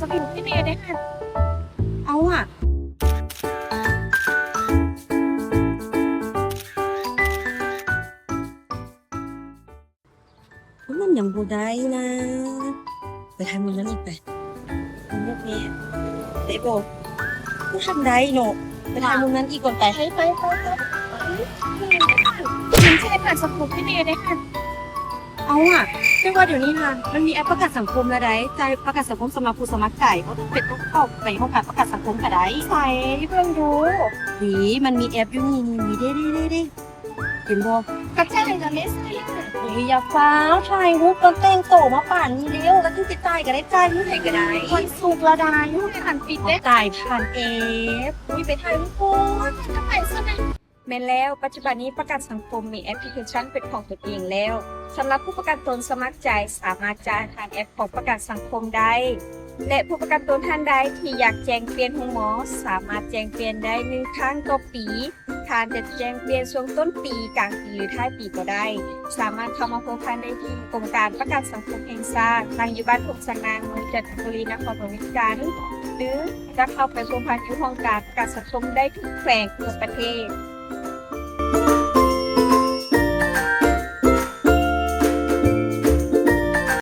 ສະບູທີ່ແມ່ໄດ້ຫັ້ນ ເອົາອະ ມັນຍັງບໍ່ໄດ້ນະ ໄປຖ່າຍໝ່ອງນັ້ນອີກໄປ ໄດ້ບໍ່? ບໍ່ທັນໄດ້ເນາະ ໄປຖ່າຍໝ່ອງນັ້ນອີກກ່ອນໄປ ໄປ ໄປ ໄປ ມັນຊິໄດ້ຜ່ານສັງຄົມແທ້ໆເດ້ຫັ້ນ. ເອົາອະ ແຕ່ວ່າດຽວນີ້ນະ ມັນມີແອັບປະກັນສັງຄົມແລ້ວໃດ໋ ຈ່າຍປະກັນສັງຄົມສຳລັບຜູ້ສະໝັກໃໝ່ ບໍ່ຈຳເປັນຕ້ອງເຂົ້າໄປຫ້ອງການປະກັນສັງຄົມກະໄດ້. ໃສ ເບິ່ງດູ. ດີ ມັນມີແອັບຢູ່ນີ້ ນີ້ ນີ້ ເດ້ ເດ້ ເດ້ ເດ້ ເຫັນບໍ່? ກະຈ່າຍກະແມ່ນໃສ. ໂອ້ຍ ຢ່າຟ້າວ ຖ່າຍຮູບກ່ອນ ແຕ່ງໂຕມາປານນີ້ແລ້ວ ແລ້ວຈຶ່ງໄປຈ່າຍກະໄດ້ ຈ່າຍມື້ໃດກະໄດ້. ວັນສຸກລະດາ ຢູ່ໃນອັນປິດເດ້ ຈ່າຍຜ່ານແອັບ. ໂອ້ຍ ໄປຖ່າຍຮູບກ່ອນ ຈະໄປຊັ້ນນະ. ແມ່ນແລ້ວ, ປັດຈຸບັນນີ້ປະກັນສັງຄົມມີແອັບພລິເຄຊັນເປັນຂອງຕົນເອງແລ້ວ. ສຳລັບຜູ້ປະກັນຕົນສະໝັກໃຈ ສາມາດຈ່າຍຜ່ານແອັບຂອງປະກັນສັງຄົມໄດ້ ແລະ ຜູ້ປະກັນຕົນທ່ານໃດທີ່ຢາກແຈ້ງປ່ຽນໂຮງໝໍ ສາມາດແຈ້ງປ່ຽນໄດ້ໜຶ່ງຄັ້ງຕໍ່ປີ. ທ່ານຈະແຈ້ງປ່ຽນຊ່ວງຕົ້ນປີ, ກາງປີ ຫຼື ທ້າຍປີກໍໄດ້. ສາມາດເຂົ້າມາພົວພັນໄດ້ທີ່ກົມການປະກັນສັງຄົມແຫ່ງຊາດ ຕັ້ງຢູ່ບ້ານທົ່ງສະໜາງ ເມືອງຈັນທະບູລີ ນະຄອນຫຼວງວຽງຈັນ ຫຼື ຈະເຂົ້າໄປພົວພັນຢູ່ຫ້ອງການປະກັນສັງຄົມໄດ້ທຸກແຂວງທົ່ວປະເທດ.